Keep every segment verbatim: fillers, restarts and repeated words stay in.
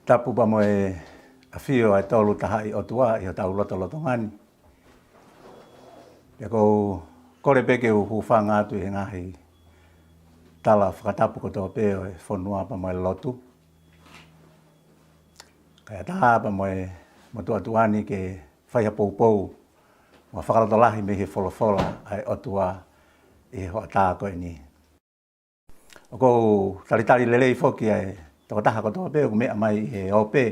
Tapu pea mo e ʻafio ʻa e Tolu Tahaʻi ʻOtua ʻi hotau lotolotonga ni. Pea ʻoku ou kole pē ke u hūfanga atu ʻi he ngaahi tala fakatapu kotoa pē ʻo e fonua pea mo e lotu. Kae ʻatā pea mo e motuʻa tuʻa ni ke fai ha poupou mo e fakalotolahi mei he folofola ʻa e ʻOtua ʻi he hoʻatā ko eni. ʻOku ou talitali lelei foki ʻa e tokotaha kotoa pē ʻoku meʻa mai ʻi he ope.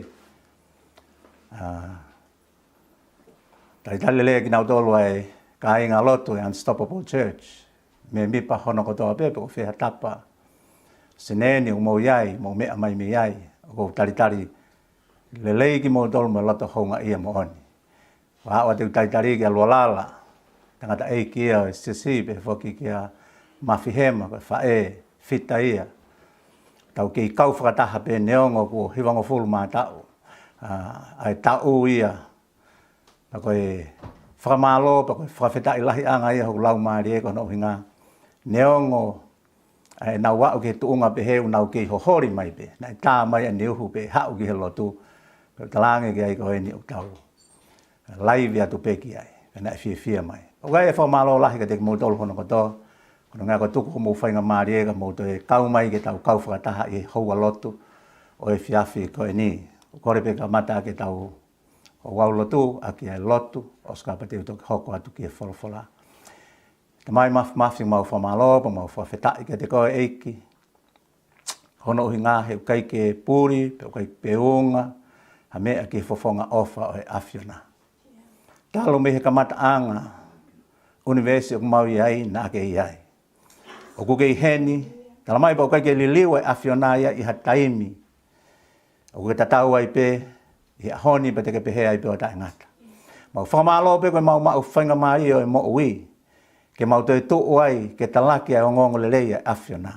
ʻA, talitali lelei kinautolu ʻa e kāinga lotu ʻa e Unstoppable Church, mēmipa hono kotoa pē, pe ko fē ha tapa, seneni ʻoku mou ʻi ai, mou meʻa mai mei ai. ʻOku ou talitali lelei kimoutolu mo e loto houngaʻia moʻoni. Ua ua te u talitali kia Lualala, tangataʻeiki ia ʻo e siasi, pehē foki kia Mafihema, ko e faʻē fita ia. Tau kei kau fakataha pē neongo kuo hivangofulu mā taʻu. ʻA, ʻa e taʻu ia, pea ko e fakamālō, pea ko e fakafetaʻi lahi ange ia hoku laumālie ko hono ʻuhinga, neongo ʻa ʻenau aʻu ki he tuʻunga pehē ʻoku nau kei hoholi mai pē, naʻe tā mai ʻene uhu pē haʻu ki he lotu, pea u talaange ki ai ko eni ʻoku tau laivi atu pē ki ai, pea naʻe fiefia mai. ʻOku ʻi ai e fakamālō lahi kiate kimoutolu hono kotoa, ko hono ʻuhinga ko e tuku homou faingamālie ka mou toe kau mai ke tau kau fakataha ʻi he houa lotu ʻo e efiafi ko eni. ʻOku kole pē kamata ke tau ʻo ʻau lotu, ʻaki ʻa e lotu, ʻosi ka pea te u toki hoko atu ki he folofola. Tamai Māfimafi, mau fakamālō, pea mau fakafetaʻi kiate koe ʻEiki. Hono ʻuhinga he ʻoku ʻikai ke puli, pe ʻoku ʻikai ke peunga ha meʻa ki he fofonga ʻofa ʻo e ʻAfiona. Talu mei he kamataʻanga ʻunivēsi ʻoku mau ʻi ai, naʻa ke ʻi ai. ʻOku ke ʻi heni, tala mai pea ʻoku ʻikai ke liliu e ʻAfiona ia ʻi ha taimi. ʻOku ke tatau ai pē ʻi he ʻaho ni pea te ke pehē ai pē ʻo taʻengata. Mau fakamālō pē ko e mau maʻu faingamālie ʻo e moʻui, ke mau toe tuʻu ai ke talaki ʻa e ongoongolelei ʻa e ʻAfiona.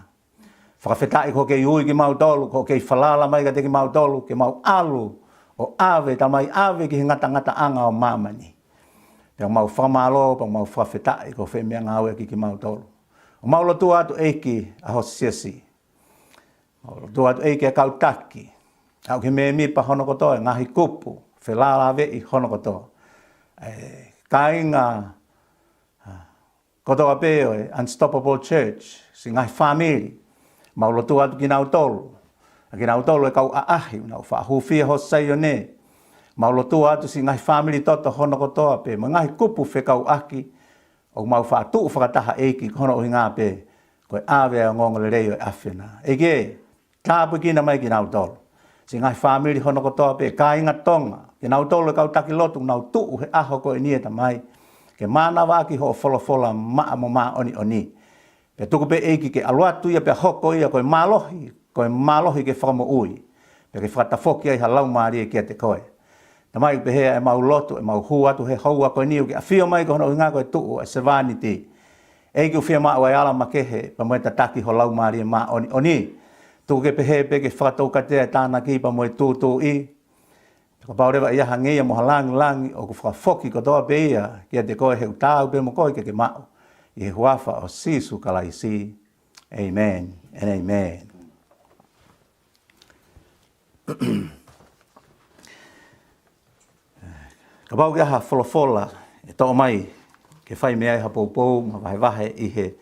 Fakafetaʻi ko hoʻo kei ui kimautolu, ko hoʻo kei falala mai kiate kimautolu, ke mau ʻalu ʻo ʻave, tala mai ʻave ki he ngatangataʻanga ʻo māmani. Pea mau fakamālō, pea mau fakafetaʻi ko e fai meʻangāue ʻaki kimautolu. ʻOku mau lotua atu ʻEiki ʻa ho siasi. Mau lotua atu ʻEiki ʻa e kau taki, aʻu ki he mēmipa hono kotoa, e ngaahi kupu felālāveʻi hono kotoa. E kāinga, ʻa, kotoa pē ʻo e Unstoppable Church, siʻi ngaahi fāmili, mau lotua atu kinautolu. ʻA kinautolu e kau ʻaʻahi, ʻoku nau faʻa hūfia ho Saione. Mau lotua atu siʻi ngaahi fāmili toto hono kotoa pē, mo e ngaahi kupu fekauʻaki, ʻoku mau faʻa tuʻu fakataha ʻEiki, ko hono ʻuhinga pē ko e ʻave ʻa e ongoongolelei ʻo e ʻAfiona. ʻEiki ē, tāpuekina mai kinautolu. Siʻi ngaahi fāmili hono kotoa pē, kāinga Tonga, kinautolu e kau taki lotu ʻoku nau tuʻu he ʻaho ko eni ē Tamai, ke mānava ʻaki hoʻo folofola maʻa mo māʻoniʻoni. Pea tuku pē ʻEiki ke ʻalu atu ia pea hoko ia ko e mālohi, ko e mālohi ke fakamoʻui, pea ke fakatafoki ai ha laumālie kiate koe. Tamai, ʻoku pehē ʻa e mau lotu, ʻemau hū atu he houa ko eni ʻoku ke ʻafio mai ko hono ʻuhinga ko e tuʻu ʻa e sevāniti. ʻEiki, ʻoku fiemaʻu ʻa e ala makehe pea mo e tataki ho laumālie māʻoniʻoni. Tuku ke pehē pē ke fakatoukatea e tānaki pea mo e tūtuuʻi. Kapau leva ʻe ʻi ai ha ngeia mo ha lāngilangi, ʻoku fakafoki kotoa pē ia kiate koe, he ʻoku taau pē mo koe ke ke maʻu. ʻI he huafa ʻo Sīsū Kalaisi. Amen and amen. Kapau ʻoku ʻi ai ha folofola ʻe toʻo mai ke fai mei ai ha poupou mo ha vahevahe ʻi he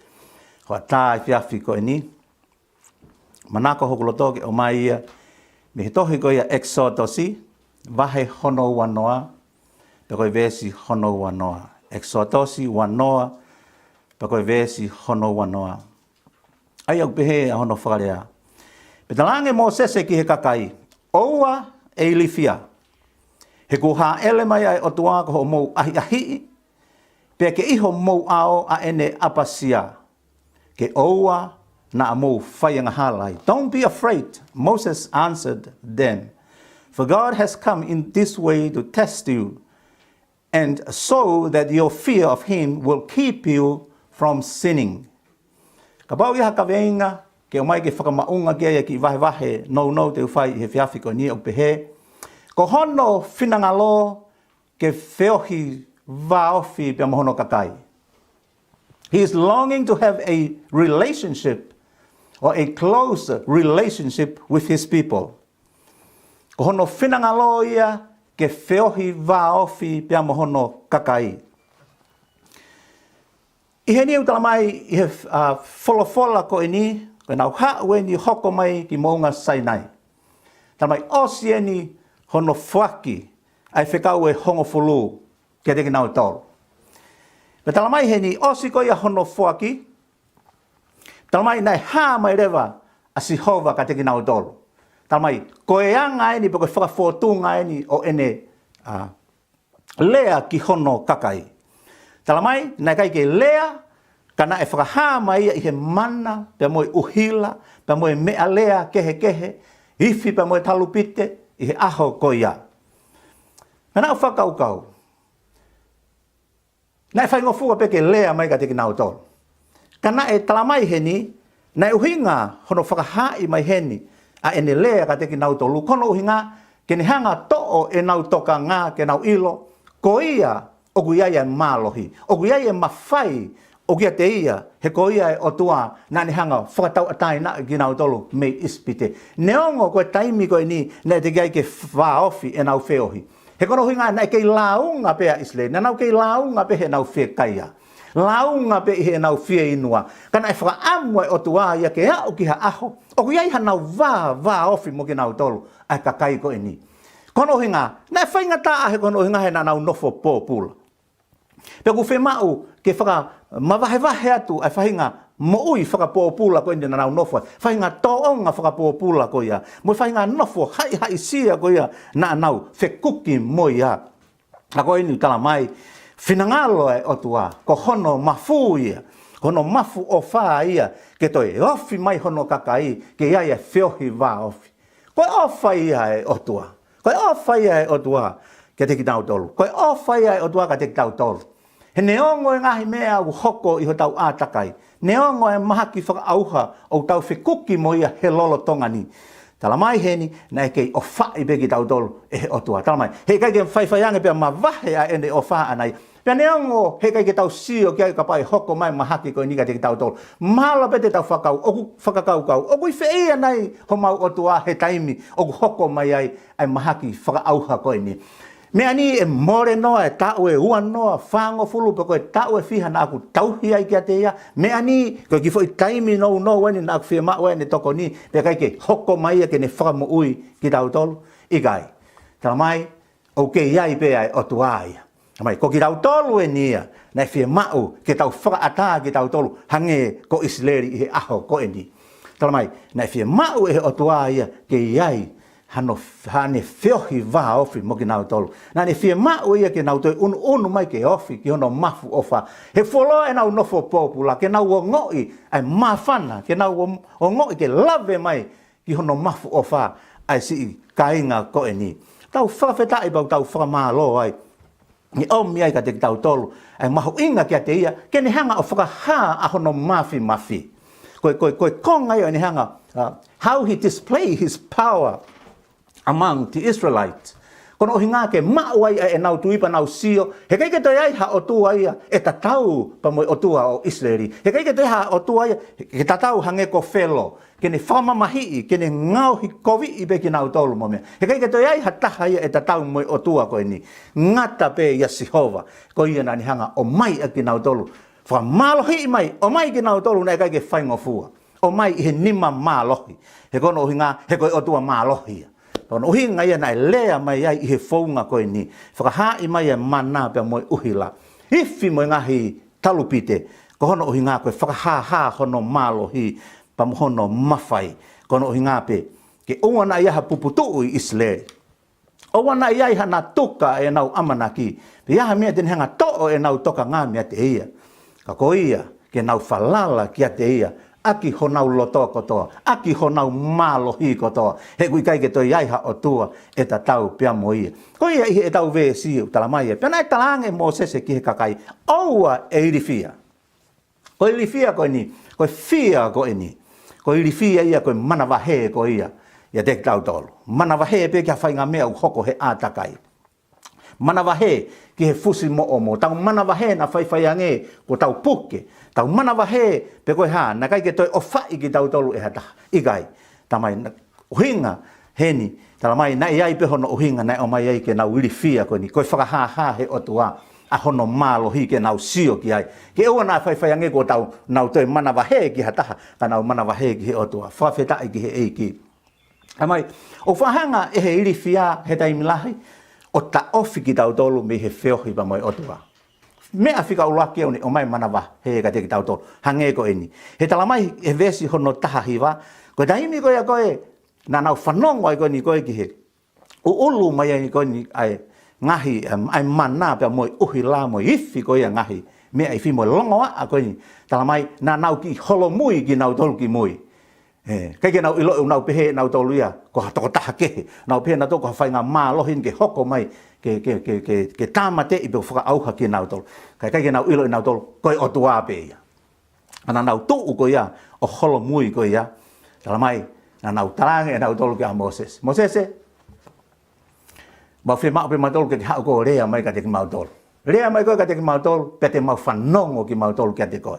hoʻatā efiafi ko eni, manako hoku loto ke ʻomai ia mei he tohi ko ia ʻEkisotosi, vahe hono uanoa, pea ko e veesi hono uanoa. ʻEkisotosi uanoa, pea ko e veesi hono uanoa. ʻA ia ʻoku pehē ʻa hono fakalea: Pea talaange ʻe Mōsese ki he kakai, ʻOua ʻe ilifia, he kuo hāʻele mai ʻa e ʻOtua ko hoʻomou ʻahiʻahiʻi, pea ke ʻi homou ʻao ʻa ʻene ʻapasia, ke ʻoua naʻa mou faiangahala ai. Don't be afraid, Moses answered them, for God has come in this way to test you, and so that your fear of him will keep you from sinning. Kapau ʻe ʻi ai ha kaveinga ke ʻomai ke fakamaʻunga ki ai e kiʻi vahevahe nounou te u fai ʻi he efiafi ko eni, ʻoku pehē, ko hono finangalo ke feohi vāofi pea mo hono kakai. He is longing to have a relationship or a close relationship with his people. Ko hono finangalo ia ke feohi vāofi pea mo hono kakai. ʻI heni ʻoku tala mai ʻi he, ʻa, folofola ko eni, ko ʻenau haʻu eni hoko mai ki Moʻunga Sainai. Tala mai ʻosi eni hono foaki ʻa e fekau ʻe hongofulu kiate kinautolu. Pea tala mai heni ʻosi ko ia hono foaki, tala mai naʻe hā mai leva ʻa Sihova kiate kinautolu. Tala mai, ko e anga eni, pe ko e fakafōtunga eni ʻo ʻene, ʻa, lea ki hono kakai. Tala mai, naʻe ʻikai ke lea, ka naʻe fakahā mai ia ʻi he mana, pea mo e ʻuhila, pea mo e meʻalea kehekehe, ifi pea mo e talupite, ʻi he ʻaho ko ia. Naʻa nau fakakaukau. Naʻe faingofua pē ke lea mai kiate kinautolu. Ka naʻe tala mai heni, naʻe ʻuhinga hono fakahaaʻi mai heni ʻa ʻene lea kiate kinautolu, ko hono ʻuhinga ke ne hanga toʻo ʻenau tokanga, ke nau ʻilo, ko ia ʻoku ʻi ai ʻa e mālohi, ʻoku ʻi ai e mafai, ʻoku ʻiate ia, he ko ia e ʻOtua naʻa ne hanga fakatauʻatāinaʻi kinautolu mei ʻIsipite. Neongo ko e taimi ko eni naʻe teʻeki ai ke vāofi ʻenau feohi. He ko hono ʻuhinga naʻe kei lāunga pē ʻa ʻIsileli, naʻa nau kei lāunga pē heʻenau fiekaia. Lāunga pē ʻi heʻenau fieinua. Ka naʻe fakaʻamu ʻa e ʻOtua ia ke aʻu ki ha ʻaho ʻoku ʻi ai hanau vā, vāofi mo kinautolu ʻa e kakai ko eni. Ko hono ʻuhinga, naʻe faingataʻa he ko hono ʻuhinga he naʻa nau nofo pōpula. Pea ʻoku fiemaʻu ke fakamavahevahe atu ʻa e faʻahinga moʻui fakapōpula ko eni naʻa nau nofo ai. Faʻahinga tōʻonga fakapōpula ko ia. Mo e faʻahinga nofo haʻihaʻisia ko ia naʻa nau fekuki mo ia. ʻA ko eni ʻoku tala mai, finangalo ʻa e ʻOtua, ko hono mafu ia, ko hono mafu ʻofa ia, ke toe ofi mai hono kakai, ke ʻi ai ʻa e feohi vāofi. Ko e ʻofa ia ʻa e ʻOtua. Ko e ʻofa ia ʻa e ʻOtua kiate kitautolu. Ko e ʻofa ia ʻa e ʻOtua kiate kitautolu. He neongo e ngaahi meʻa ʻoku hoko ʻi hotau ʻātakai. Neongo e mahaki fakaʻauha ʻoku tau fekuki mo ia he lolotonga ni. Tala mai heni, naʻe kei ʻofaʻi pē kitautolu ʻe he ʻOtua. Tala mai, heʻikai ke faifai ange pea mavahe ʻa ʻene ʻofa ʻaʻana ia. Pea neongo heʻikai ke tau sio ki ai kapau ʻe hoko mai mahaki ko eni kiate kitautolu. Mahalo pē te tau fakau-, ʻoku fakakaukau. ʻOku ʻi fē ia nai homau ʻOtua he taimi ʻoku hoko mai ai ʻa e mahaki fakaʻauha ko eni. Meʻa ni ʻe mole noa, ʻe taʻu ʻe uanoa, fāngofulu pe ko e taʻu ʻe fiha naʻa ku tauhi ai kiate ia. Meʻa ni, ko e kiʻi foʻi taimi nounou eni naʻa ku fiemaʻu ai ʻene tokoni, pea ʻikai ke hoko mai ia ke ne fakamoʻui kitautolu. ʻIkai. Tala mai, ʻoku kei ʻi ai pē ʻa e ʻOtua ia. Tala mai, ko kitautolu eni ia, naʻe fiemaʻu ke tau fakaʻatā kitautolu, hangē ko ʻIsileli ʻi he ʻaho ko eni. Tala mai, naʻe fiemaʻu ʻe he ʻOtua ia, ke ʻi ai, hano, haʻane feohi vāofi mo kinautolu. Naʻa ne fiemaʻu ia ke nau toe ʻunuʻunu mai ke ofi ki hono mafu ʻofa. He fuoloa ʻenau nofo pōpula, ke nau ongoʻi ʻa e māfana, ke nau on-, ongoʻi ke lave mai ki hono mafu ʻofa ʻa e siʻi kāinga ko eni. Tau fakafetaʻi pea tau fakamālō ai. ʻE ʻomi ai kiate kitautolu ʻa e mahuʻinga kiate ia, ke ne hanga ʻo fakahā ʻa hono mafimafi. Ko e, ko e, ko e konga ia ʻo ʻene hanga, uh, how he display his power among the Israelites. Ko hono ʻuhinga ke maʻu ai ʻa ʻenau tui pea nau sio, heʻikai ke toe ʻi ai ha ʻOtua ia ʻe tatau pea mo e ʻOtua ʻo ʻIsileli. Heʻikai ke toe ʻi ai ha ʻOtua ia ʻe tatau hangē ko Felo, ke ne fakamamahiʻi, ke ne ngaohi koviʻi pē kinautolu mo e meʻa. Heʻikai ke toe ʻi ai ha taha ia ʻe tatau mo e ʻOtua ko eni. Ngata pē ʻia Sihova, ko ia naʻa ne hanga ʻo ʻomai ʻa kinautolu. Fakamālohiʻi mai, ʻomai kinautolu naʻe ʻikai ke faingofua. ʻOmai ʻi he nima mālohi. He ko hono ʻuhinga, he ko e ʻOtua mālohi ia. Ko hono ʻuhinga ia naʻe lea mai ai ʻi he founga ko eni. Fakahaaʻi mai ʻa e mana pea mo e ʻuhila. Ifi mo e ngaahi talupite. Ko hono ʻuhinga ko e fakahāhā hono mālohi pea mo hono mafai. Ko hono ʻuhinga pē, ke ʻoua naʻa ʻi ai ha puputuʻu ʻi ʻIsileli. ʻOua naʻa ʻi ai hano tuka ʻenau ʻamanaki. Pea ʻi ai ha meʻa te ne hanga toʻo ʻenau tokanga meiate ia. Ka ko ia, ke nau falala kiate ia, ʻaki honau loto kotoa, ʻaki honau mālohi kotoa. He ʻoku ʻikai ke toe ʻi ai ha ʻOtua ʻe tatau pea mo ia. Ko ia ʻi heʻetau veesi ʻoku tala mai ia. Pea naʻe talaange ʻe Mōsese ki he kakai, ʻoua ʻe ilifia. Ko e ilifia ko eni, ko e fear ko eni. Ko e ilifia ia ko e manavahē ko ia, ʻiate kitautolu. Manavahē pē ki ha faʻahinga meʻa ʻoku hoko he ʻātakai. Manavahē ki he fusimoʻomo. Tau manavahē naʻa faifai ange kuo tau puke. Tau manavahē pe ko e hā, naʻe ʻikai ke toe ʻofaʻi kitautolu ʻe ha taha. ʻIkai, tala mai, ʻuhinga, Heni, talamai, naʻe ʻi ai pē hono ʻuhinga naʻe ʻomai ai ke nau ilifia ko eni, ko e fakahāhā he ʻOtua ʻa hono mālohi ke nau sio ki ai. Ke ʻoua naʻa faifai ange kuo tau, nau toe manavahē ki ha taha, ka nau manavahē ki he ʻOtua. Fakafetaʻi ki he ʻEiki. Talamai, ʻoku faʻa hanga ʻe he ilifia he taimi lahi ʻo taʻofi kitautolu mei he feohi pea mo e ʻOtua. Meʻa fika ʻuluaki ʻoku ne ʻomai manavahē kiate kitautolu. Hangē ko eni. He talamai he veesi hono taha hiva, ko e taimi ko ia ko ē naʻa nau fanongo ai ko eni ko ē ki he ʻuʻulu mai ai ko eni ʻa e ngaahi, em, ʻa e mana pea mo e ʻuhila mo e ifi ko ia ngaahi meʻa ifi mo e longoaʻa ko eni. Talamai naʻa nau kiʻi holomui kinautolu ki mui. ʻE, ʻikai ke nau ʻilo ʻe nautolu pehē nautolu ia ko ha tokotaha kehe. Nau pehē nautolu ko ha faʻahinga mālohi ke hoko mai ke, ke, ke, ke, ke tāmateʻi pe fakaʻauha kinautolu. Ka ʻikai ke nau ʻilo ʻe nautolu ko e ʻOtua pē ia. Naʻa nau tuʻu ko ia ʻo holomui ko ia. Talamai, naʻa nau talaange ʻe nautolu kia Mōsese. Mōsese, mau fiemaʻu pē mautolu ke ke haʻu koe ʻo lea mai kiate kimautolu. Lea mai koe kiate kimautolu, pea te mau fanongo kimautolu kiate koe.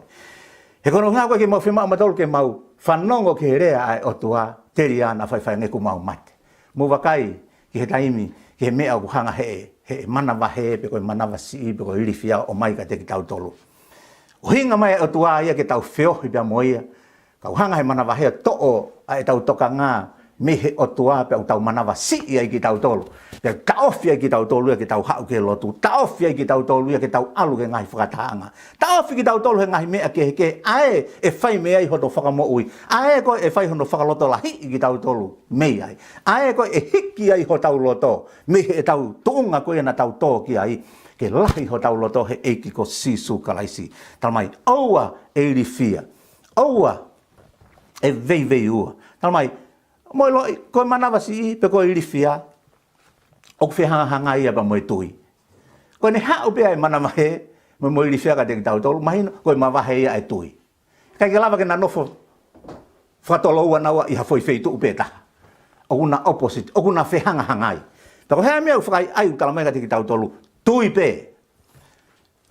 He ko hono ʻuhinga ko ē ke mau fiemaʻu mautolu ke mau fanongo ki he lea ʻa e ʻOtua, telia naʻa faifai ange kuo mau mate. Mou vakai ki he taimi, ki he meʻa ʻoku hanga he, he manavahē pe ko e manavasiʻi pe ko e ilifia ʻo ʻomai kiate kitautolu. ʻUhinga mai ʻa e ʻOtua ia ke tau feohi pea mo ia, ka ʻoku hanga he manavahē ʻo toʻo ʻa ʻetau tokanga mei he ʻOtua pea ʻoku tau manavasiʻi ai kitautolu. Pea taʻofi ai kitautolu ia ke tau haʻu ki he lotu. Taʻofi ai kitautolu ia ke tau ʻalu ki he ngaahi fakatahaʻanga. Taʻofi kitautolu he ngaahi meʻa kehekehe ʻa ē ʻe fai mei ai hono fakamoʻui. ʻA ē ko ē ʻe fai hono fakalotolahiʻi kitautolu mei ai. ʻA ē ko ē ʻe hiki ai hotau loto mei heʻetau tuʻunga ko ia naʻa tau tō ki ai. Ke lahi hotau loto he ʻEiki ko Sīsū Kalaisi. Talamai, ʻoua ʻe ilifia. ʻOua ʻe veiveiua. Talamai, mou ʻiloʻi, ko e manavasiʻi pe ko e ilifia, ʻoku fehangahangai ia pea mo e tui. Ko ʻene haʻu pē ʻa e manavahē mo, mo e ilifia kiate kitautolu, mahino ko e mavahe ia ʻa e tui. ʻIkai ke lava ke na nofo fakatoloua naua ʻi ha foʻi feituʻu pē taha. ʻOku na opposite, ʻoku na fehangahangai. Pea ko e hā e meʻa ʻoku fakaʻaiʻai ʻoku talamai kiate kitautolu, tui pē.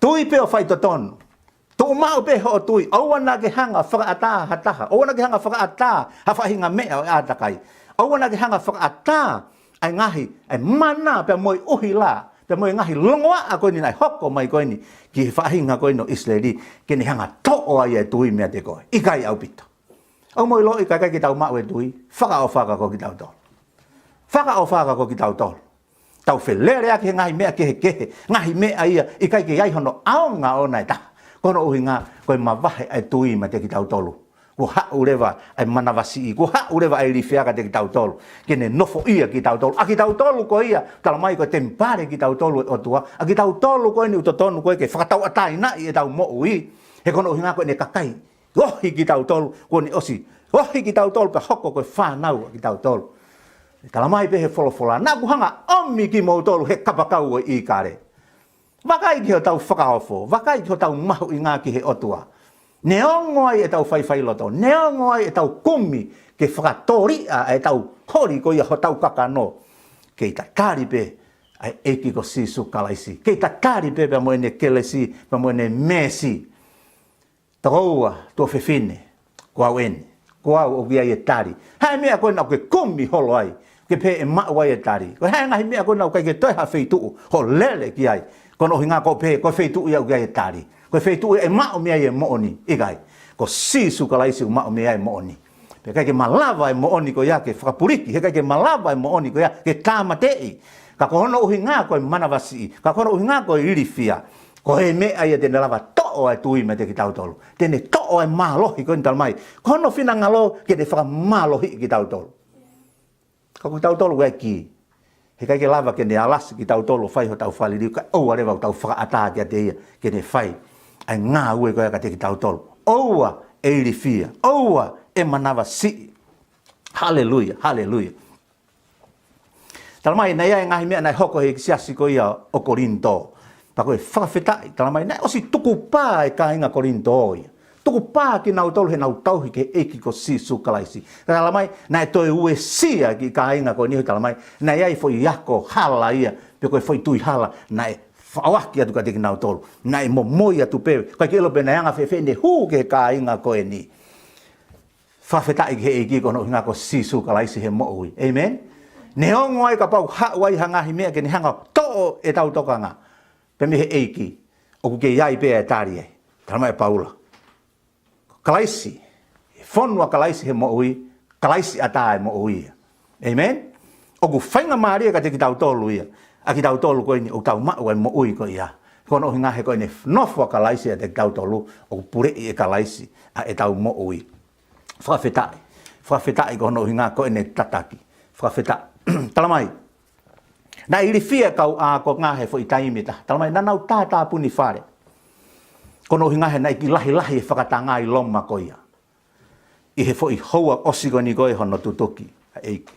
Tui pē ʻo faitotonu. Tuʻu maʻu pē hoʻo tui. ʻOua naʻa ke hanga fakaʻatā ha taha. ʻOua naʻa ke hanga fakaʻatā ha faʻahinga meʻa ʻo e ʻātakai. ʻOua naʻa ke hanga fakaʻatā ʻa e ngaahi, ʻa e mana pea mo e ʻuhila, pea mo e ngaahi longoaʻa ko eni naʻe hoko mai ko eni ki he faʻahinga ko eni ʻo ʻIsileli, ke ne hanga toʻo ai ʻa e tui meiate koe. ʻIkai ʻaupito. ʻOku mou ʻiloʻi ka ʻikai ke tau maʻu e tui, fakaʻofa ka ko kitautolu. Fakaʻofa ka ko kitautolu. Tau feleleʻaki he ngaahi meʻa kehekehe, ngaahi meʻa ia ʻikai ke ʻi ai hono ʻaonga ʻoʻona ʻe taha. Ko hono ʻuhinga, ko e mavahe ʻa e tui meiate kitautolu. Kuo haʻu leva ʻa e manavasiʻi, kuo haʻu leva ʻa e ilifia kiate kitautolu. Ke ne nofoʻia kitautolu. ʻA kitautolu ko ia, talamai ko e temipale kitautolu ʻo e ʻOtua. ʻA kitautolu ko eni ʻoku totonu ko ē ke fakatauʻatāinaʻi ʻetau moʻui. He ko hono ʻuhinga ko ʻene kakai ohi kitautolu, kuo ne ʻosi ohi kitautolu pea hoko ko e fānau ʻa kitautolu. Talamai pē he folofola, naʻa ku hanga ʻomi kimoutolu he kapakau ʻo e ʻīkale. Vakai ki hotau fakaofo, vakai ki hotau mahuʻinga ki he ʻOtua. Neongo ai ʻetau faifai loto, neongo ai ʻetau kumi ke fakatōliʻa ʻetau holi ko ia hotau kakano. Kei tatali pē ʻa e ʻEiki ko Sīsū Kalaisi. Kei tatali pē pea mo ʻene kelesi, pea mo ʻene meesi. Tokoua, tuofefine, ko au eni, ko au ʻoku ʻi ai e tali. Hā e meʻa ko ena ʻoku ke kumi holo ai, ke pehē ʻe maʻu ai e tali? Ko e hā e ngaahi meʻa ko ena ʻoku ʻikai ke toe ha feituʻu hoʻo lele ki ai? Ko hono ʻuhinga ʻoku pehē, ko e feituʻu ia ʻoku ʻi ai e tali. Ko e feituʻu ia ʻe maʻu mei ai e moʻoni, ʻikai. Ko Sīsū Kalaisi ʻoku maʻu mei ai e moʻoni. Pea ʻikai ke malava e moʻoni ko ia ke fakapuliki, he ʻikai ke malava e moʻoni ko ia ke tāmateʻi. Ka ko hono ʻuhinga ko e manavasiʻi, ka ko hono ʻuhinga ko e ilifia. Ko e meʻa ia te ne lava toʻo ʻa e tui meiate kitautolu. Te ne toʻo ʻa e mālohi ko eni talamai. Ko hono finangalo ke ne fakamālohiʻi kitautolu. Ka ko kitautolu ʻoku ʻikai. He ʻikai ke lava ke ne alasi kitautolu ʻo fai hotau fakaliliu, kae ʻoua leva ʻoku tau fakaʻatā kiate ia, ke ne fai ʻa e ngāue ko ia kiate kitautolu. ʻOua ʻe ilifia, ʻoua ʻe manavasiʻi. Haleluia, haleluia. Talamai, naʻe ʻi ai e ngaahi meʻa naʻe hoko he siasi ko ia ʻo Kolinitō. Pea ko e fakafetaʻi, talamai, naʻe ʻosi tukupā e kāinga Kolinitō ia. Tukupā kinautolu heʻenau tauhi ki he ʻEiki ko Sīsū Kalaisi. Talamai, naʻe toe uesia e kiʻi kāinga ko eni he talamai, naʻe ʻi ai e foʻi ako hala ia, pe ko e foʻi tui hala, naʻe faʻoaki atu kiate kinautolu. Naʻe momoi atu pē, ʻikai ke ʻilo pe naʻe anga fēfē ʻene hū ki he kāinga ko eni. Fakafetaʻi ki he ʻEiki ko hono ʻuhinga ko Sīsū Kalaisi he moʻui. ʻĒmeni? Neongo ai kapau haʻu ai ha ngaahi meʻa ke ne hanga ʻo toʻo ʻetau tokanga, pea mei he ʻEiki, ʻoku kei ʻi ai pē ʻa e tali ai. Talamai ʻe Paula, Kalaisi, he fonu ʻa Kalaisi he moʻui, Kalaisi ʻatā e moʻui ia. Amen? ʻOku faingamālie kiate kitautolu ia, ʻa kitautolu ko eni ʻoku tau maʻu ʻa e moʻui ko ia. Ko hono ʻuhinga he ko ʻene nofo ʻa Kalaisi ʻiate kitautolu, ʻoku puleʻi ʻe Kalaisi ʻa ʻetau moʻui. Fakafetaʻi. Fakafetaʻi ko hono ʻuhinga ko ʻene tataki. Fakafetaʻi. Talamai, naʻe ilifia e kau ākonga he foʻi taimi ʻe taha. Talamai naʻa nau tātāpuni fale. Ko hono ʻuhinga he naʻe kiʻi lahilahi e fakatanga ʻi Loma ko ia, ʻi he foʻi houa ʻosi ko eni ko ē hono tutuki ʻa e ʻEiki.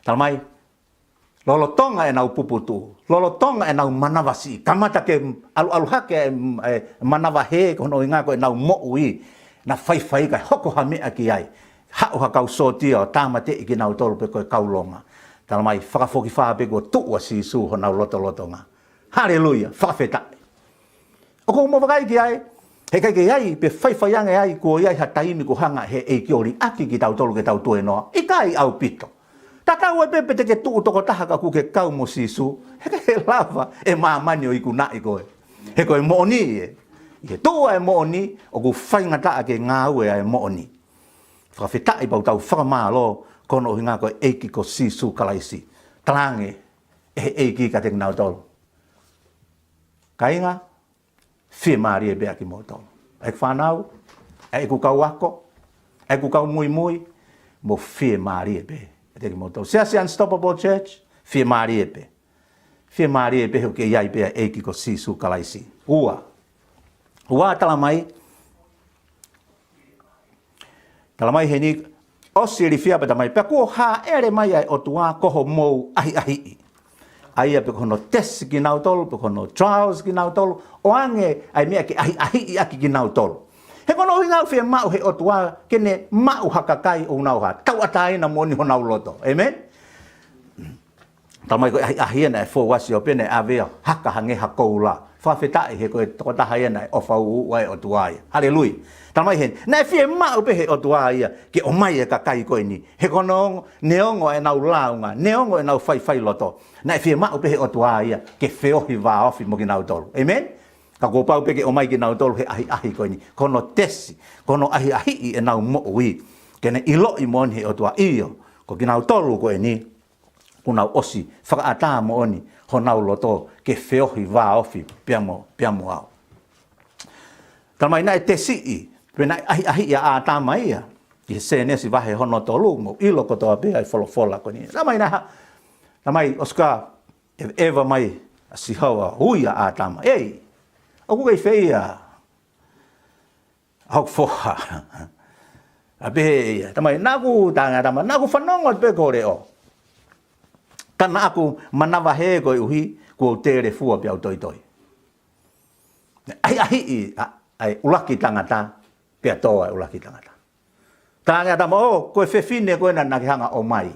Talamai, lolotonga ʻenau puputuʻu, lolotonga ʻenau manavasiʻi, kamata ke ʻaluʻalu hake e, e manavahē, ko hono ʻuhinga ko ʻenau moʻui, naʻa faifai kae hoko ha meʻa ki ai. Haʻu ha kau sōtia ʻo tāmateʻi kinautolu pe ko e kau Loma. Talamai, fakafokifā pē kuo tuʻu ʻa Sīsū honau lotolotonga. Haleluia, fakafetaʻi. ʻOku ou vakai ki ai, heʻikai ke ʻi ai, pe faifai ange ai, kuo ʻi ai ha taimi kuo hanga he ʻEiki ʻo liʻaki kitautolu ke tau tuēnoa. ʻIkai ʻaupito. Tatau ai pē pe te ke tuʻu tokotaha ka ʻoku ke kau mo Sīsū, heʻikai ke lava ʻe māmani ʻo ikunaʻi koe. He ko e moʻoni ē. ʻI he tuʻu ʻa e moʻoni, ʻoku faingataʻa ke ngāue ʻa e moʻoni. Fakafetaʻi pea ʻoku tau fakamālō, ko hono ʻuhinga ko e ʻEiki ko Sīsū Kalaisi. Talaange ʻe he ʻEiki kiate kinautolu, kāinga, fiemālie pē ʻa kimoutolu. ʻEku fānau, ʻeku kau ako, ʻeku kau muimui, mou fiemālie pē ʻiate kimoutolu. Siasi Unstoppable Church, fiemālie pē. Fiemālie pē he ʻoku kei ʻi ai pē ʻa e ʻEiki ko Sīsū Kalaisi. Ua. Ua, talamai, talamai heni, ʻosi ilifia pea talamai, pea kuo hāʻele mai ʻa e ʻOtua ko homou ʻahiʻahiʻi. ʻA ia pe ko hono tesi kinautolu, pe ko hono trials kinautolu, ʻoange ʻa e meʻa ke ʻahiʻahiʻi ʻaki kinautolu. He ko hono ʻuhinga ʻoku fiemaʻu he ʻOtua ke ne maʻu ha kakai ʻoku nau hā, tauʻatāina moʻoni honau loto. Amen? Talamai ko e ʻahiʻahi ia naʻe fou ʻa Siope naʻe ʻave ia ʻo haka hangē ha koula. Fakafetaʻi he ko e tokotaha ia naʻe ʻofa ʻuʻua ʻa e ʻOtua ia. Haleluia. Talamai heni, naʻe fiemaʻu pē he ʻOtua ia ke ʻomai e kakai ko eni. He ko hono ongo, neongo ʻenau lāunga, neongo ʻenau faifai loto, naʻe fiemaʻu pē he ʻOtua ia ke feohi vāofi mo kinautolu. Amen? Ka kuo pau pē ke ʻomai kinautolu he ʻahiʻahi ko eni. Ko hono tesi, ko hono ʻahiʻahiʻi ʻenau moʻui. Ke ne ʻiloʻi moʻoni he ʻOtua ʻio, ko kinautolu ko eni, kuo nau ʻosi fakaʻatā moʻoni honau loto ke feohi vāofi pea mo, pea mo au. Talamai naʻe tesiʻi, pe naʻe ʻahiʻahiʻi ʻa ʻĀtama ia. ʻI he Sēnesi vahe hono tolu, mou ʻilo kotoa pē ʻa e folofola ko eni. Talamai naʻe ha, talamai ʻosi ko ia ʻe, ʻeva mai ʻa Sihova ui ʻa ʻĀtama. Ei, ʻoku kei fē ia ʻa hoku foha? ʻA pehē ʻe ia, talamai, naʻa ku, talaange ʻe ʻĀtama, naʻa ku fanongo atu pē ki ho leʻo. Ka naʻa ku manavahē koeʻuhi kuo u telefua pea u toitoi. ʻAhiʻahiʻi ʻa, ʻa e ʻuluaki tangata, pea tō ʻa e ʻuluaki tangata. Talaange ʻe ʻĀtama, ʻo, ko e fefine ko ena naʻa ke hanga ʻo ʻomai.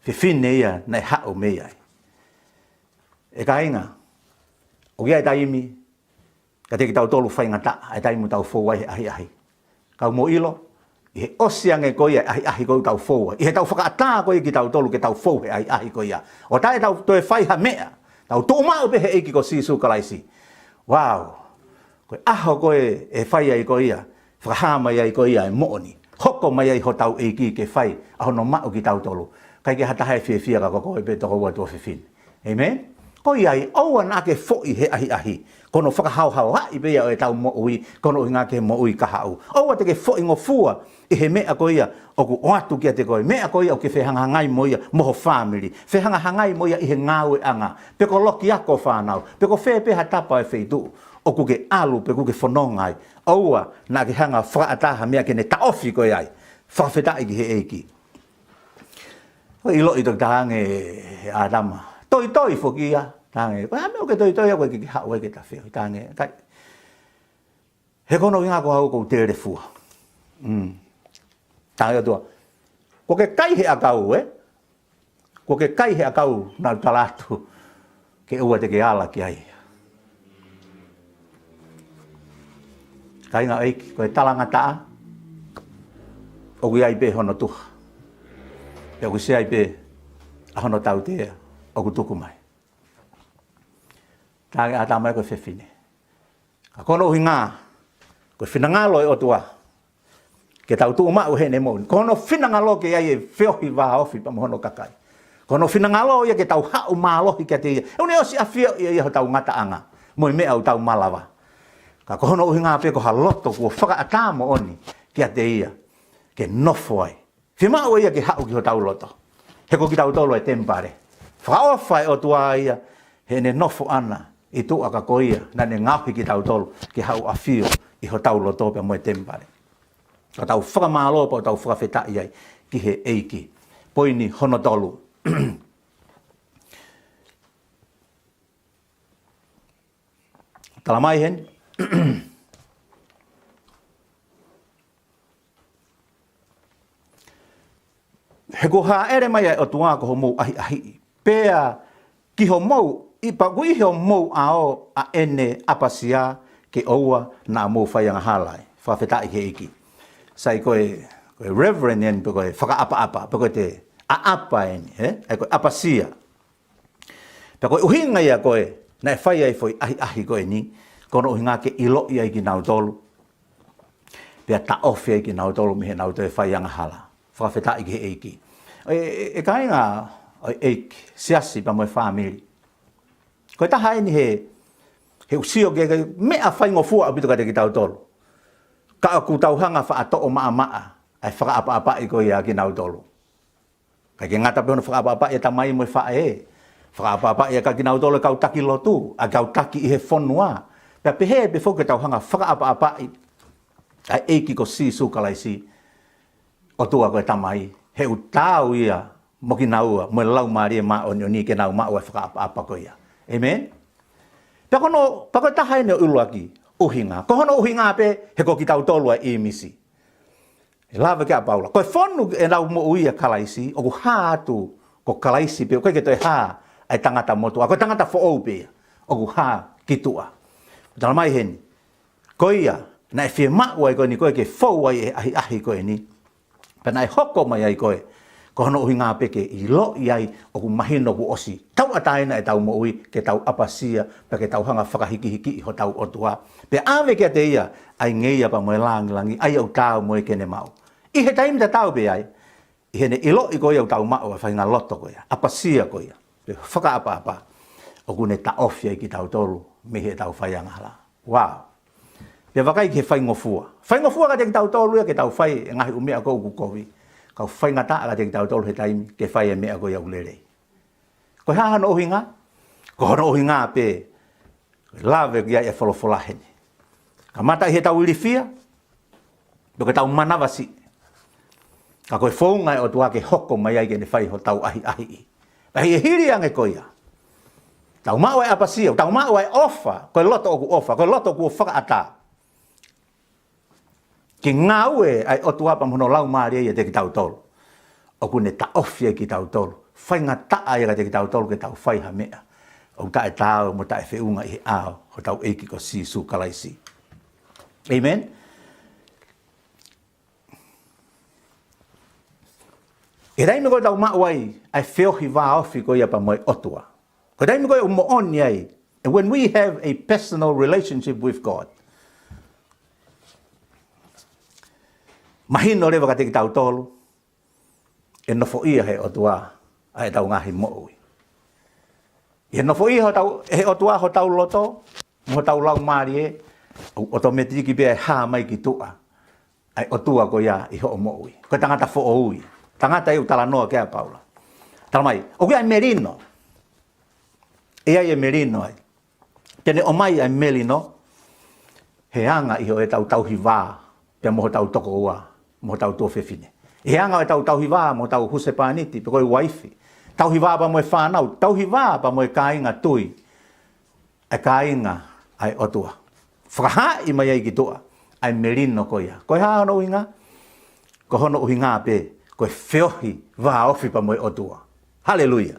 Fefine ia naʻe haʻu mei ai. ʻE kāinga, ʻoku ʻi ai e taimi, kiate kitautolu faingataʻa, ʻa e taimi ʻoku tau fou ai he ʻahiʻahi. Ka mou ʻilo, ʻi he ʻosi ange ko ia ʻa e ʻahiʻahi ko ē ʻoku tau fou ai, ʻi heʻetau fakaʻatā ko ia kitautolu ke tau fou he ʻahiʻahi ko ia, ʻo taʻe tau toe fai ha meʻa, tau tuʻu maʻu pē he ʻEiki ko Sīsū Kalaisi. Wow! Ko e ʻaho ko ē ʻe fai ai ko ia, fakahā mai ai ko ia e moʻoni, hoko mai ai hotau ʻEiki ke fai ʻa hono maʻu kitautolu. ʻIkai ke ha taha ʻe fiefia ka ko koe pē tokoua tuofefine. Amen? Ko ia ai, ʻoua naʻa ke foʻi he ʻahiʻahi. Ko hono fakahaohaoaʻi pē ia ʻo ʻetau moʻui, ko hono ʻuhinga ki he moʻui kahaʻu. ʻOua te ke foʻi ngofua ʻi he meʻa ko ia ʻoku ʻoatu kiate koe, meʻa ko ia ʻoku ke fehangahangai mo ia mo ho fāmili, fehangahangai mo ia ʻi he ngāueʻanga, pe ko e loki ako fānau, pe ko fē pē ha tapa ʻo e feituʻu ʻoku ke ʻalu, pe ʻoku ke fononga ai. ʻOua naʻa ke hanga fakaʻatā ha meʻa ke ne taʻofi koe ai. Fakafetaʻi ki he ʻEiki. ʻOku ʻiloʻi toki talaange ʻe ʻĀtama, toitoi foki ia, talaange, ko e hā e meʻa ʻoku ke toitoi ai, ʻoku ʻikai ke ke haʻu ai ke ta feohi, talaange, kai. He ko hono ʻuhinga ko au ʻoku ou telefua. Mm. Talaange ʻe he ʻOtua, kuo ke kai he ʻakau, ē? Kuo ke kai he ʻakau naʻa ku tala atu ke ʻoua te ke ala ki ai? Kāinga ʻeiki, ko e talangataʻa ʻoku ʻi ai pē hono tuha. Pea ʻoku ʻi ai pē ʻa hono tautea ʻoku tuku mai. Tali ʻa e tama ia ko e fefine. Ka ko hono ʻuhinga, ko e finangalo ʻo e ʻOtua ke tau tuʻu maʻu heʻene moʻui. Ko hono finangalo ke ʻi ai e feohi vāofi pea mo hono kakai. Ko hono finangalo ia ke tau haʻu mālohi kiate ia. ʻOku ne ʻosi ʻafioʻi ia hotau ngataʻanga mo e meʻa ʻoku tau malava. Ka ko hono ʻuhinga pē ko ha loto kuo fakaʻatā moʻoni kiate ia ke nofo ai. Fiemaʻu ia ke haʻu ki hotau loto. He ko kitautolu e temipale. Fakaʻofa e ʻOtua ia heʻene nofo ʻana ʻi tuʻa, ka ko ia naʻa ne ngaohi kitautolu ke haʻu ʻafio ʻi hotau loto pea mo e temipale. Ka tau fakamālō pea tau fakafetaʻi ai ki he ʻEiki. Poini hono tolu. Tala mai heni. He kuo hāʻele mai ʻa e ʻOtua ko homou ʻahiʻahiʻi. Pea ki homou, ʻi pa-, ʻoku ʻi homou ʻao ʻa ʻene ʻapasia ke ʻoua naʻa mou fai angahala ai. Fakafetaʻi ki he ʻEiki. Sai ko e, ko e reverend eni pe ko e fakaʻapaʻapa, pe ko e te ʻaʻapa eni, he? ʻA ia ko e ʻapasia. Pea ko e ʻuhinga ia ko ē naʻe fai ai foʻi ʻahiʻahi ko eni, ko hono ʻuhinga ke ʻiloʻi ai kinautolu. Pea taʻofi ai kinautolu mei heʻenau toe fai angahala. Fakafetaʻi ki he ʻEiki. ʻE, ʻe, ʻe kāinga ʻo e ʻEiki, siasi pea mo e fāmili. Ko e taha eni he, he ʻoku sio ki he, ki he meʻa faingofua ʻaupito kiate kitautolu. Ka ʻoku tau hanga faʻa toʻo maʻamaʻa ʻa e fakaʻapaʻapaʻi ko ia kinautolu. ʻIkai ke ngata pē hono fakaʻapaʻapaʻi e tamai mo e faʻē. Fakaʻapaʻapaʻi ʻa kinautolu e kau taki lotu, ʻa e kau taki ʻi he fonua. Pea pehē pē foki ke tau hanga fakaʻapaʻapaʻi ʻa e ʻEiki ko Sīsū Kalaisi, ʻOtua ko e Tamai. He ʻoku taau ia mo kinaua, mo e Laumālie Māʻoniʻoni ke nau maʻu ʻa e fakaʻapaʻapa ko ia. ʻĒmeni? Pea ko hono, pea ko e taha eni ʻo e ʻuluaki ʻuhinga. Ko hono ʻuhinga pē he ko kitautolu ʻa e ʻīmisi. ʻE lave ki ai ʻa Paula. Ko e fonu ʻenau moʻui ʻa Kalaisi, ʻoku hā atu ko Kalaisi pē, ʻoku ʻikai ke toe hā ʻa e tangata motuʻa, ko e tangata foʻou pē ia, ʻoku hā ki tuʻa. Tala mai heni, ko ia, naʻe fiemaʻu ai ko eni ko ē ke fou ai e ʻahiʻahi ko eni. Pea naʻe hoko mai ai ko ē, ko hono ʻuhinga pē ke ʻiloʻi ai ʻoku mahino kuo ʻosi tauʻatāina ʻetau moʻui, ke tau ʻapasia, pea ke tau hanga fakahikihiki ʻi hotau ʻOtua. Pea ʻave kiate ia ʻa e ngeia pea mo e langilangi, ʻa ia ʻoku taau mo ia ke ne maʻu. ʻI he taimi tatau pē ai, ʻi heʻene ʻiloʻi ko ia ʻoku tau maʻu ʻa e faʻahinga loto ko ia, ʻapasia ko ia, pe fakaʻapaʻapa, ʻoku ne taʻofi ai kitautolu mei heʻetau fai angahala. Wow. Pea vakai ki he faingofua. Faingofua kiate kitautolu ia ke tau fai e ngaahi ʻū meʻa ko ē ʻoku kovi. Ka ʻoku faingataʻa kiate kitautolu he taimi ke fai e meʻa ko ia ʻoku lelei. Ko e hā hono ʻuhinga? Ko hono ʻuhinga pē, lave ki ai e folofola heni. Kamata ʻi heʻetau ilifia, pea ko ʻetau manavasiʻi. Ka ko e founga ʻa e ʻOtua ke hoko mai ai ke ne fai hotau ʻahiʻahiʻi. Pea ʻi he hili ange ko ia, tau maʻu e ʻapasia, tau maʻu e ʻofa, ko e loto ʻoku ʻofa, ko e loto kuo fakaʻatā. Ke ngāue ʻa e ʻOtua pea mo hono Laumālie ʻiate kitautolu. ʻOku ne taʻofi ai kitautolu. Faingataʻa ia kiate kitautolu ke tau fai ha meʻa ʻoku taʻetaau mo taʻefeʻunga ʻi he ʻao hotau ʻEiki ko Sīsū Kalaisi. ʻĒmeni? ʻI he taimi ko ē tau maʻu ai ʻa e feohi vāofi ko ia pea mo e ʻOtua. Ko e taimi ko ē ʻoku moʻoni ai. And when we have a personal relationship with God, mahino leva kiate kitautolu ʻe nofoʻia ʻe he ʻOtua ʻa ʻetau ngaahi moʻui. ʻI he nofoʻia hotau, ʻe he ʻOtua hotau loto, mo hotau laumālie, ʻoku ʻotomētiki pē ʻe hā mai ki tuʻa ʻa e ʻOtua ko ia ʻi hoʻo moʻui. Ko e tangata foʻou ia. Tangata ʻoku talanoa ki ai ʻa Paula. Tala mai, ʻoku ʻi ai e melino. ʻE ʻi ai e melino ai. Te ne ʻomai ʻa e melino he anga ʻi hoʻo tauhi vā, pea mo hotau tokoua, mo hotau tuofefine. He anga ʻo e tauhi vā mo hotau husepāniti, pe ko e uaifi. Tauhi vā pea mo e fānau, tauhi vā pea mo e kāinga tui. ʻA e kāinga ʻa e ʻOtua. Fakahaaʻi mai ai ki tuʻa ʻa e melino ko ia. Ko e hā hono ʻuhinga? Ko hono ʻuhinga pē, ko e feohi vāofi pea mo e ʻOtua. Haleluia.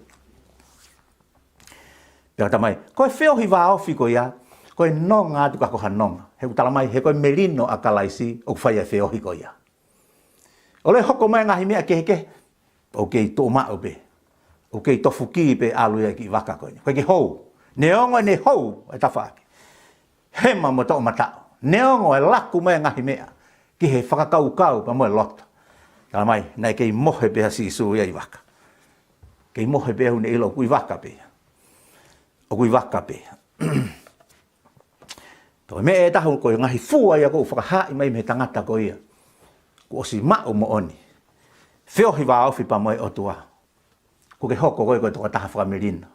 Pea tala mai, ko e feohi vāofi ko ia, ko e nonga atu ka ko ha nonga. He ʻoku tala mai, he ko e melino ʻa Kalaisi, ʻoku fai ʻa e feohi ko ia. ʻOku lele hoko mai ngaahi meʻa kehekehe, ʻoku kei tuʻu maʻu pē. ʻoku kei tofuki pē ʻalu ia ki vaka ko eni. Ko e ke hou. Neongo ʻene hou e tafaʻaki, hema mo toʻomataʻu, neongo e laku mai e ngaahi meʻa ki he fakakaukau pea mo e loto. Tala mai, naʻe kei mohe pē ʻa Sīsū ia ʻi vaka. Kei mohe pē ʻoku ne ʻilo ʻoku ʻi vaka pē ia. ʻOku ʻi vaka pē ia. Ko e meʻa ʻe taha ko e ngaahi fua ia ʻoku fakahaaʻi mai mei he tangata ko ia kuo ʻosi maʻu moʻoni feohi vāofi pea mo e ʻOtua. Kuo ke hoko koe ko e tokotaha fakamelino.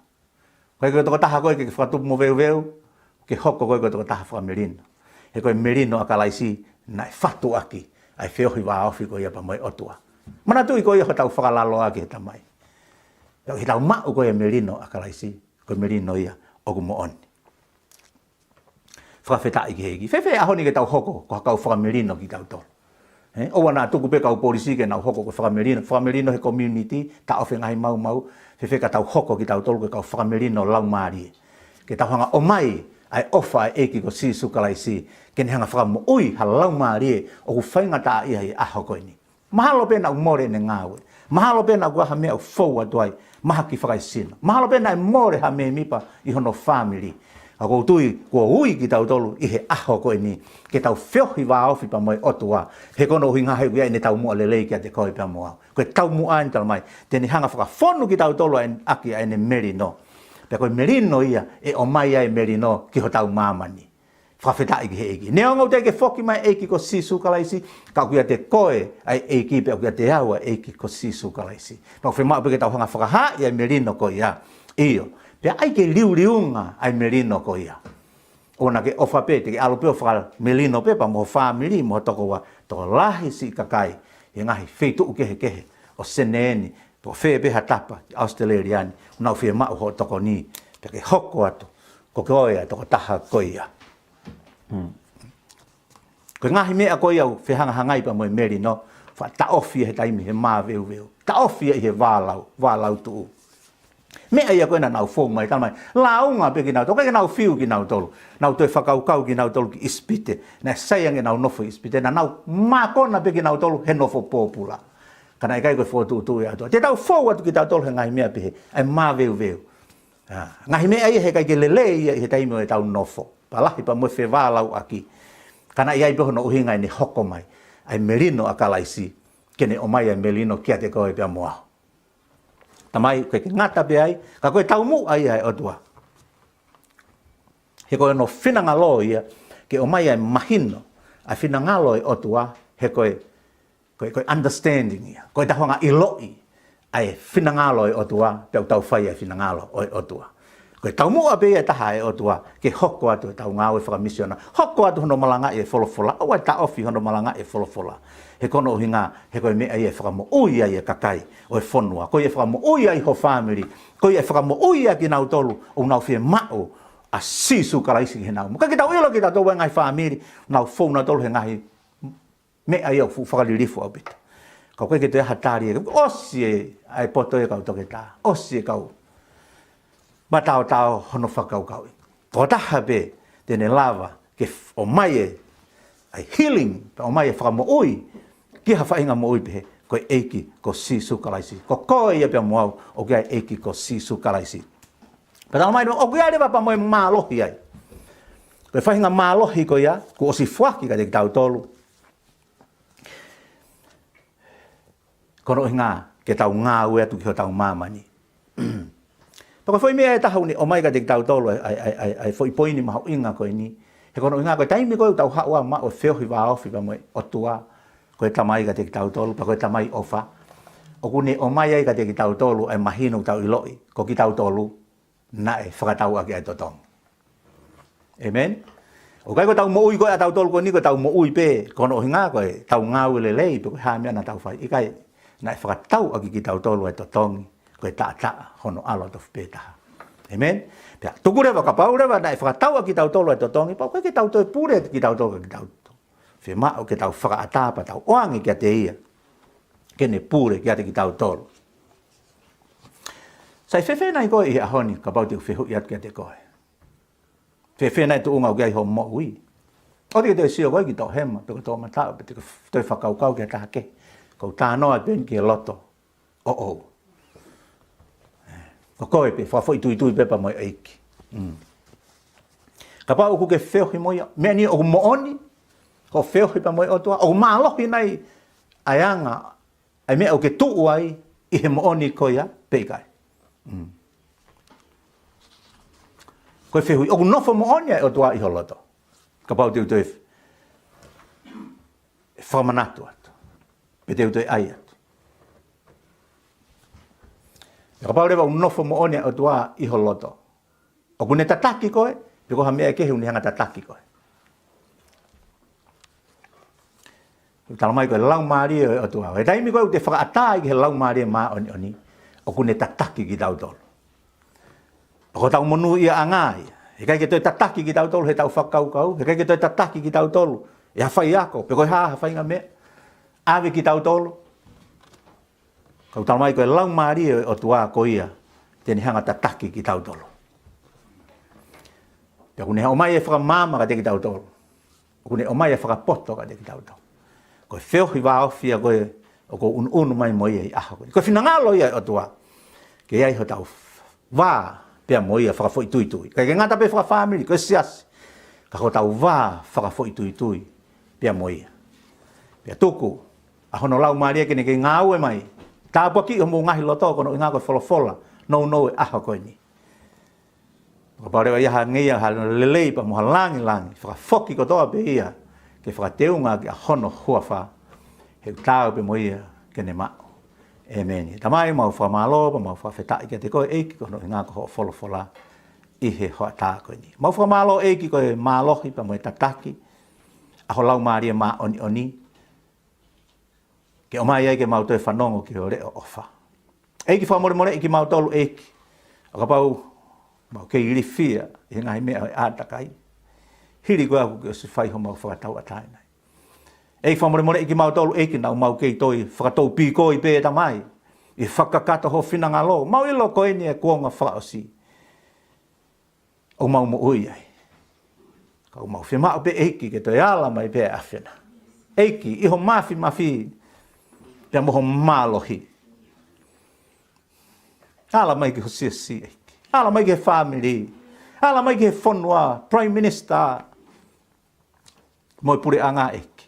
ʻIkai ko e tokotaha koe ke fakatupu moveuveu, ke hoko koe ko e tokotaha fakamelino. He ko e melino ʻa Kalaisi naʻe fatu ʻaki ʻa e feohi vāofi ko ia pea mo e ʻOtua. Manatuʻi ko ia hotau fakalaloa ki he Tamai. Pea ʻi heʻetau maʻu ko ia e melino ʻa Kalaisi, ko e melino ia ʻoku moʻoni. Fakafetaʻi ki he ʻEiki. Fēfē ʻaho ni ke tau hoko ko ha kau fakamelino kitautolu? Ē, ʻoua naʻa tuku pē kau polisi ke nau hoko ko e fakamelino, fakamelino he community, taʻofi e ngaahi maumau. Fēfē ka tau hoko kitautolu ko e kau fakamelino laumālie, ke tau hanga ʻo ʻomai ʻa e ʻofa ʻa e ʻEiki ko Sīsū Kalaisi, ke ne hanga fakamoʻui ha laumālie ʻoku faingataʻaʻia he ʻaho ko eni. Mahalo pē naʻa mole ʻene ngāue. Mahalo pē naʻa ʻi ai ha meʻa ʻoku fou atu ai, mahaki fakaesino. Mahalo pē naʻe mole ha mēmipa ʻi hono fāmili. Ka ʻoku ou tui kuo ui kitautolu ʻi he ʻaho ko eni ke tau feohi vāofi pea mo e ʻOtua. He ko hono ʻuhinga he ʻoku ʻi ai ʻene taumuʻa lelei kiate koe pea mo au. Ko e taumuʻa eni, tala mai, te ne hanga fakafonu kitautolu ʻaki ʻa ʻene melino. Pea ko e melino ia ʻe ʻomai ai e melino ki hotau māmani. Fakafetaʻi ki he ʻEiki. Neongo teʻeki ke foki mai e ʻEiki ko Sīsū Kalaisi, ka ʻoku ʻiate koe ʻa e ʻEiki, pea ʻoku ʻiate au ʻa e ʻEiki ko Sīsū Kalaisi. Pea ʻoku fiemaʻu pē ke tau hanga fakahaʻi ʻa e melino ko ia. ʻIo. Pea ʻai ke liuliunga ʻa e melino ko ia. ʻOua naʻa ke ʻofa pē, te ke ʻalu pē ʻo fakamelino pē pea mo ho fāmili, mo ho tokoua, tokolahi siʻi kakai ʻi he ngaahi feituʻu kehekehe ʻo Senē ni, pe ko fē pē ha tapa, ʻAositelēlia ni, ʻoku nau fiemaʻu hoʻo tokoni, pea ke hoko atu ko koe ʻa e tokotaha ko ia. Hmm. Ko e ngaahi meʻa ko ia ʻoku fehangahangai pea mo e melino, faʻa taʻofi he taimi he maveuveu. Taʻofi ʻi he vālau, vālau tuʻu. Meʻa ia ko ē naʻa nau fou mai, tala mai, lāunga pē kinautolu, ʻikai ke nau fiu kinautolu. Nau toe fakakaukau kinautolu ki ʻIsipite, naʻe sai ange ʻenau nofo ʻi ʻIsipite, naʻa nau mākona pē kinautolu he nofo pōpula. Ka naʻe ʻikai ko e fokotuʻutuʻu ʻa e ʻOtua. Te tau fou atu kitautolu he ngaahi meʻa pehē, ʻa e maveuveu. ʻA, ngaahi meʻa ia he ʻikai ke lelei ia ʻi he taimi ʻo ʻetau nofo. Pea lahi pea mo e fevālauʻaki. Ka naʻe ʻi ai pē hono ʻuhinga ʻene hoko mai ʻa e melino ʻa Kalaisi, ke ne ʻomai ʻa e melino kiate koe pea mo au. Tamai, ʻoku ʻikai ke ngata pē ai, ka ko e taumuʻa ia ʻa e ʻOtua. He ko hono finangalo ia ke ʻomai ʻa e mahino ʻa e finangalo ʻo e ʻOtua, he ko e, ko e, ko e understanding ia, ko ʻetau hanga ʻiloʻi ʻa e finangalo ʻo e ʻOtua, pea ʻoku tau fai ʻa e finangalo ʻo e ʻOtua. Ko e taumuʻa pē ia ʻe taha ʻa e ʻOtua, ke hoko atu ʻetau ngāue fakamisiona, hoko atu hono malangaʻi e folofola, ʻoua ʻe taʻofi hono malangaʻi e folofola. He ko hono ʻuhinga, he ko e meʻa ia ʻe fakamoʻui ai e kakai ʻo e fonua, ko ia ʻe fakamoʻui ai ho fāmili, ko ia ʻe fakamoʻui ai kinautolu ʻoku nau fiemaʻu ʻa Sīsū Kalaisi ki heʻenau moʻui. Ka ke tau ʻilo kitautolu ʻa e ngaahi fāmili, nau fou nautolu he ngaahi meʻa ia ʻoku fuʻu fakalilifu ʻaupito. Ka ʻoku ʻikai ke toe ʻi ai ha tali, ʻosi e, ʻa e poto e kau toketā, ʻosi e kau mataotao hono fakakaukauʻi. Tokotaha pē te ne lava ke f-, ʻomai e, ʻa e healing, pea ʻomai e fakamoʻui ki ha faʻahinga moʻui pehē, ko e ʻEiki ko Sīsū Kalaisi. Ko koe ia pea mo au, ʻoku ʻi ai e ʻEiki ko Sīsū Kalaisi. Pea tala mai, ʻoku ʻi ai leva pea mo e mālohi ai. Ko e faʻahinga mālohi ko ia kuo ʻosi foaki kiate kitautolu, ko hono ʻuhinga ke tau ngāue atu ki hotau māmani. Pea ko e foʻi meʻa ʻe taha ʻoku ne ʻomai kiate kitautolu ʻa e, ʻa e, ʻa e, ʻa e, ʻa e foʻi poini mahuʻinga ko eni. He ko hono ʻuhinga ko e taimi ko ē ʻoku tau haʻu ai ʻo maʻu e feohi vāofi pea mo e ʻOtua, ko e Tamai kiate kitautolu, pea ko e Tamai ʻofa, ʻoku ne ʻomai ai kiate kitautolu ʻa e mahino ʻoku tau ʻiloʻi ko kitautolu naʻe fakatau ʻaki ʻa e totongi. ʻĒmeni? ʻOku ʻikai ko ʻetau moʻui ko ē ʻatautolu ko eni, ko ʻetau moʻui pē, ko hono ʻuhinga ko ʻetau ngāue lelei, pe ko e hā e meʻa naʻa tau fai. ʻIkai, naʻe fakatau ʻaki kitautolu ʻa e totongi, ko e taʻataʻa hono ʻAlo tofu pē taha. ʻĒmeni? Pea tuku leva, kapau leva naʻe fakatau ʻaki kitautolu ʻa e totongi, pea ʻoku ʻikai ke tau toe pule kitautolu ʻaki kitautolu. Fiemaʻu ke tau fakaʻatā pea tau ʻoange kiate ia ke ne pule kiate kitautolu. Sai, fēfē nai koe ʻi he ʻaho ni, kapau te u fehuʻi atu kiate koe? Fēfē nai tuʻunga ʻoku ʻi ai hoʻo moʻui? ʻOua te ke toe sio koe ki toʻohema, pe ko toʻomataʻu, pe te ke f-, toe fakakaukau ki ha taha kehe. Ko u talanoa pē ki he loto ʻoʻou. Ko koe pē, fakafoʻituitui pē pea mo e ʻEiki. Mm. Kapau ʻoku ke feohi mo ia, meʻa ni ʻoku moʻoni, hoʻo feohi pea mo e ʻOtua, ʻoku mālohi nai ʻa e anga, ʻa e meʻa ʻoku ke tuʻu ai ʻi he moʻoni ko ia pe ʻikai. Mm. Ko e fehuʻi, ʻoku nofo moʻoni ʻa e ʻOtua ʻi ho loto? Kapau te u toe fakamanatu atu, pe te u toe ʻai atu. Kapau leva ʻoku nofo moʻoni ʻa e ʻOtua ʻi ho loto, ʻoku ne tataki koe, pe ko ha meʻa kehe ʻoku ne hanga tataki koe? Tala mai ko e Laumālie ʻo e ʻOtua. He taimi ko ē ʻoku te fakaʻatā ai ki he Laumālie Māʻoniʻoni, ʻoku ne tataki kitautolu. Ko hotau monūʻiaʻanga ia. Heʻikai ke toe tataki kitautolu heʻetau fakakaukau, heʻikai ke toe tataki kitautolu ʻe ha faiako, pe ko e hā ha faʻahinga meʻa ʻave kitautolu. Ka ʻoku tala mai ko e Laumālie ʻo e ʻOtua ko ia te ne hanga tataki kitautolu. Pea ʻoku ne ʻomai e fakamaama kiate kitautolu. ʻOku ne ʻomai e fakapoto kiate kitautolu. Ko e feohi vāofi ia ko ē ʻoku ou ʻunuʻunu mai mo ia ʻi he ʻaho ko eni. Ko e finangalo ia ʻo e ʻOtua ke ʻi ai hotau vā pea mo ia fakafoʻituitui. ʻIkai ke ngata pē fakafāmili, ko e siasi, ka ko hotau vā fakafoʻituitui pea mo ia. Pea tuku ʻa hono Laumālie ke ne kei ngāue mai, tāpuakiʻi homou ngaahi loto, ko hono ʻuhinga ko e folofola nounou e ʻaho ko eni. Kapau leva ʻe ʻi ai ha ngeia, ha lelei pea mo ha langilangi, fakafoki kotoa pē ia ke fakateunga ki hono huafa, he ʻoku taau pē mo ia ke ne maʻu. ʻĒmeni. Tamai, mau fakamālō pea mau fakafetaʻi kiate koe ʻEiki, ko hono ʻuhinga ko hoʻo folofola ʻi he hoʻatā ko eni. Mau fakamālō ʻEiki ko e mālohi pea mo e tataki ʻa ho Laumālie Māʻoniʻoni ke ʻomai ai ke mau toe fanongo ki ho leʻo ʻofa. ʻEiki, fakamolemoleʻi kimautolu ʻEiki ʻo kapau mau kei ilifia ʻi he ngaahi meʻa ʻo e ʻātakai, hili ko ē ʻoku ke ʻosi fai homau fakatauʻatāina. ʻEiki, fakamolemoleʻi kimautolu ʻEiki, naʻa mau kei toe fakatoupīkoi pē Tamai ʻi he fakakakato ho finangalo. Mau ʻilo ko eni e kuonga fakaʻosi ʻoku mau moʻui ai. Ka ʻoku mau fiemaʻu pē ʻEiki ke toe ala mai pē ʻa e ʻAfiona. ʻEiki, ʻi ho māfimafi pea mo ho mālohi, ala mai ki ho siasi ʻEiki. Ala mai ki he fāmili. Ala mai ki he fonua, Prime Minister mo e puleʻanga ʻEiki.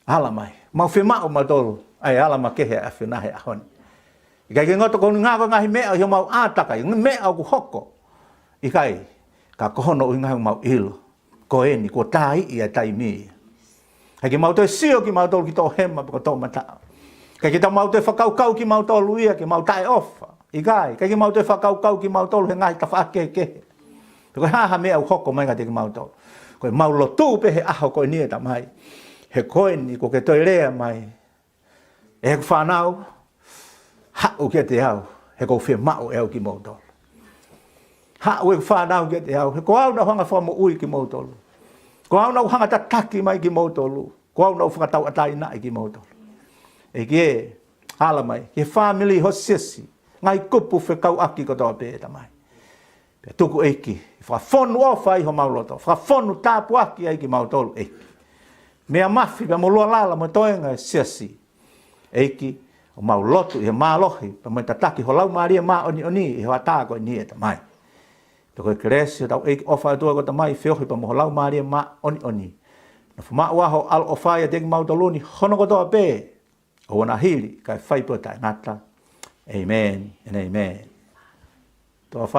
Ala mai. Mau fiemaʻu mautolu ʻa e ala mai ki he ʻAfiona he ʻaho ni. ʻIkai ke ngata ko e ngaahi, ko e ngaahi meʻa ʻi homau ʻātakai, meʻa ʻoku hoko. ʻIkai, ka ko hono ʻuhinga ʻoku mau ʻilo ko eni kuo tā ʻa e taimi. ʻIkai ke mau toe sio kimautolu ki toʻohema pe ko toʻomataʻu. ʻIkai ke tau mau toe fakakaukau kimautolu ia ke mau taʻeʻofa. ʻIkai, ʻikai ke mau toe fakakaukau kimautolu he ngaahi tafaʻaki kehekehe pe ko e hā ha meʻa ʻoku hoko mai kiate kimautolu. Ko ʻemau lotu pē he ʻaho ko eni ʻe Tamai, he ko eni kuo ke toe lea mai: ʻE hoku fānau, haʻu kiate au, he ʻoku ou fiemaʻu ʻe au kimoutolu. Haʻu ʻeku fānau kiate au, he ko au naʻa ku hanga ʻo fakamoʻui kimoutolu. Ko au naʻa ku hanga ʻo tataki mai kimoutolu. Ko au naʻa ku fakatauʻatāinaʻi kimoutolu. ʻEiki ē, ala mai ki he fāmili, ho siasi, ngaahi kupu fekauʻaki kotoa pē Tamai. Pea tuku ʻEiki, fakafonu ʻofa ʻi homau loto, fakafonu tāpuaki ai kimautolu ʻEiki. Meʻa mafi pea mo lualala mo e toenga e siasi. ʻEiki, ʻoku mau lotu ʻi he mālohi pea mo e tataki ho Laumālie Māʻoniʻoni ʻi he hoʻatā ko eni ʻe Tamai. Pea ko e kelesi ʻa hotau ʻEiki, ʻofa ʻa e ʻOtua ko Tamai, feohi pea mo ho Laumālie Māʻoniʻoni, nofo maʻu ʻa ho ʻaloʻofa ʻiate kimautolu ni hono kotoa pē, ʻo ʻoua naʻa hili kae fai pē ʻo taʻengata. ʻĒmeni and ʻēmeni. Toafa